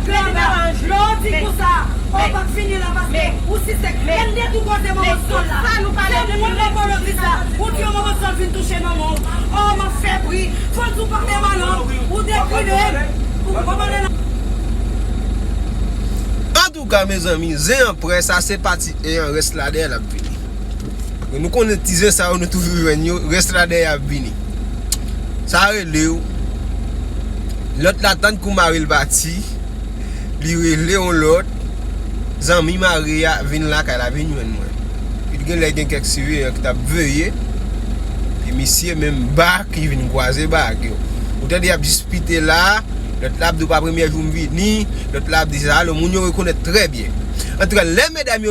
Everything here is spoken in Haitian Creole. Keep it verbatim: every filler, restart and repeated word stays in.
Lè w di konsa, o, m ap fini la paske ou sispèk. Men de tou koze manman sòl la. Se moun nan kolo di sa. Ou di yon manman sòl vin touche manman w. O, m ap fè bri. Fò l di w pa pèmanan. Ou dekline. Ou konprann la. Antouka, mezanmi, zen an prè, sa se pati en an, rès la dèyè l ap vini. Nou konnen ti zen sa yo, nou toujou jwenn yo, rès la dèyè ap vini. Sa rele w. Lòt la tann kou mari l pati, li rele yon lòt zanmi mari a vin lakay la, vin jwenn mwen. Li gen lè gen kèk siveyan ki t ap veye. E misye menm bak, li vin kwaze bak yo. Ou tande y ap dispite la, lòt la ap di w pa premyè jou m vini, lòt la ap di sa, alò moun yo rekonèt trè byen. Antouka, lè medam yo